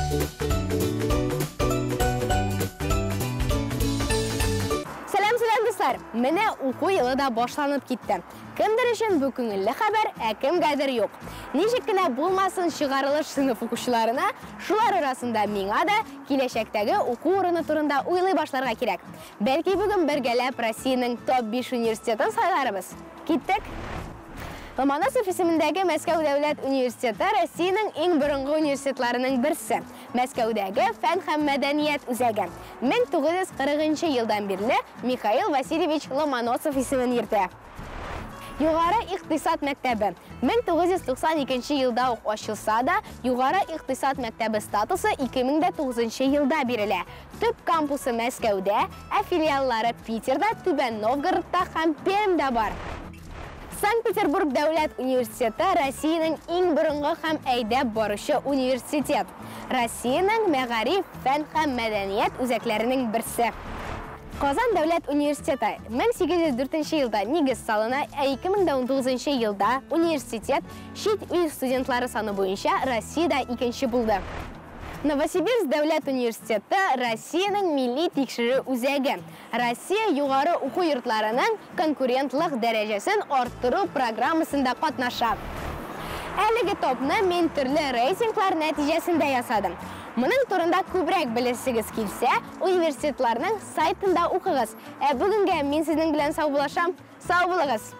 Сәлам, сәлам, дуслар! Менә уку елы да башланып китте. Кемдер өчен бу күңелле хәбәр, ә кемгәдер юк. Ничек кенә булмасын, чыгарылыш сыйныф укучыларына, шулар арасында миңа да, киләчәктәге уку урыны турында уйлый башларга кирәк. Бәлки бүген бергәләп Россиянең топ-5 университетын сайларбыз? Киттек! Ломоносов исемендәге Мәскәү дәүләт университеты Россиянең иң борынгы университетларының берсе. Мәскәүдәге фән һәм мәдәният үзәге. 1940 елдан бирле Михаил Васильевич Ломоносов исемен йөртә. Югары икътисад мәктәбе 1992 елда ук ачылса да, Югары икътисад мәктәбе статусы 2009 елда бирелә. Төп кампусы Мәскәүдә, ә филиаллары Питерда, Түбән Новгородта һәм Пермьдә бар. Санкт-Петербург дәүләт университеты Россиянең иң борынгы һәм әйдәп баручы университет. Россиянең мәгариф, фән һәм мәдәният үзәкләренең берсе. Казан дәүләт университеты 1804 елда нигез салына, ә 2019 елда университет чит ил студентлары саны буенча Россиядә икенче булды. Новосибирск дәүләт университеты Россиянең милли тикшерү үзәге. Россия югары уку йортларының конкурентлык дәрәҗәсен арттыру программасында катнаша. Әлеге топны мин төрле рейтинглар нәтиҗәсендә ясадым. Моның турында күбрәк беләсегез килсә, университетларның сайтында укыгыз. Ә бүгенгә мин сезнең белән саубуллашам. Сау булыгыз!